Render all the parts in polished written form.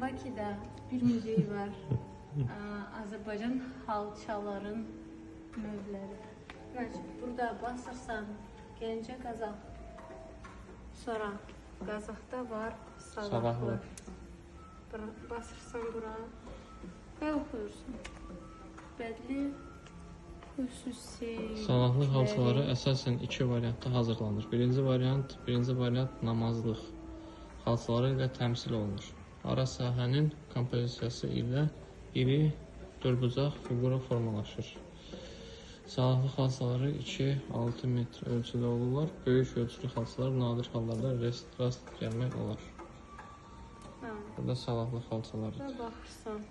Bakıda bir muzey var. Azərbaycan xalçaların növləri. Значит, burada basırsan Gəncə, Qazax. Sonra Qazaxda var Salahlı. Basırsan bura və oxuyursun. Bədli xüsusi. Salahlı xalçaları əsasən iki variantda hazırlanır. Birinci variant namazlıq xalçaları ilə təmsil olunur. Ara sahənin kompozisiyası ilə iri dördbucaq fiqura formalaşır. Salahlı xalçaları 2-6 metr ölçüdə olurlar. Böyük ölçülü xalçalar nadir hallarda rast gəlmək olar. Burada salahlı xalçalardır. Baxırsan.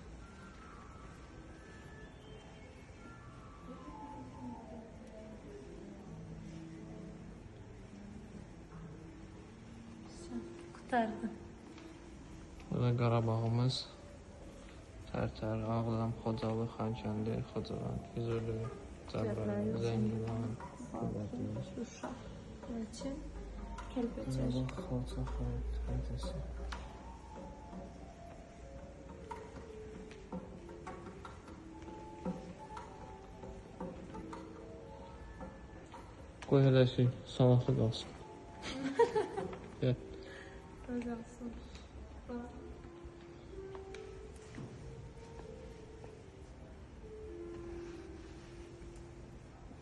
Qurtardı. Burada Qarabağımız, Tərtər, Ağdam, Xocalı, Xankəndi, Xocavənd, Füzuli, Cəbrayıl, Zəngilan, Qubadlı, Şuşa, Laçın, Kəlbəcər. Xalça xəritəsi. Qoy hələ şey, salahlı qalsın. Gəl. Qalsın.